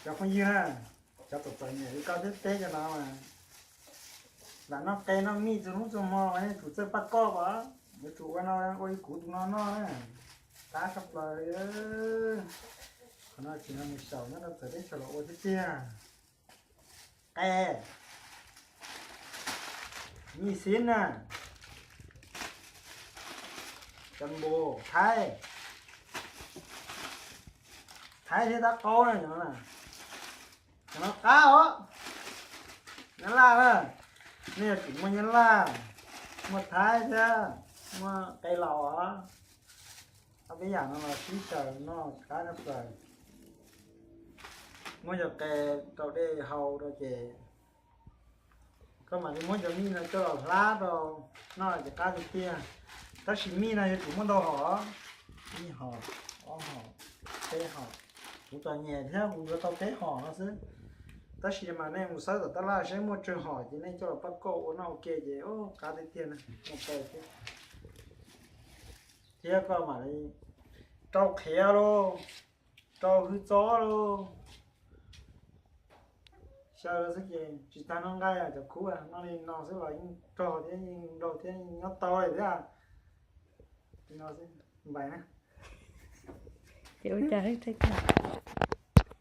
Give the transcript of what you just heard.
Cov phooj ywg na, cov txom txom nyem li koj thiab peb cov no mas, lam noj qe noj mij txhua hnub txhua hmo mas nej tsum txawj pab koj as, yuav tsum ua no ua li kuv tus no noj na, qab tshaj plaws li. Qhov no tsis yog mus xyaum nyob rau txawv teb chaws los ua thiab tiag. Qe, mij xib na, cov npus, thaib, thaib thiab dab qaub na, cov no qab os. Nyab laj na, nej yuav tsum muaj nyab laj, muaj thaib thiab muaj qe laus os. Ob peb yam no los sib xyaw noj qab tshaj plaws. Muab cov qe rau dej hau rau ces koj mam li muab cov mij no coj los hlab rau noj ces qab tiag tiag. Tab sis mij no yuav tsum muaj ntau hom, ib hom, ob hom, peb hom. Kuv txom nyem thiab kuv yuav tau peb hom no xwb. Tab sis mas nej mus xawb tom tab laj seb muaj tsawg hom ces nej coj los pab koj ua noj ua ke ces qab tiag tiag na, muaj qe thiab. Thiab koj mam li rau qhiav lauj, rau hwj txob lauj. Xyaw xwb ces tsis tag noj nqaij cov khub, noj li no xwb los yeej rog thiab yeej nraug thiab nyob tau li thiab. Li no xwb, npais na. Ces ua cas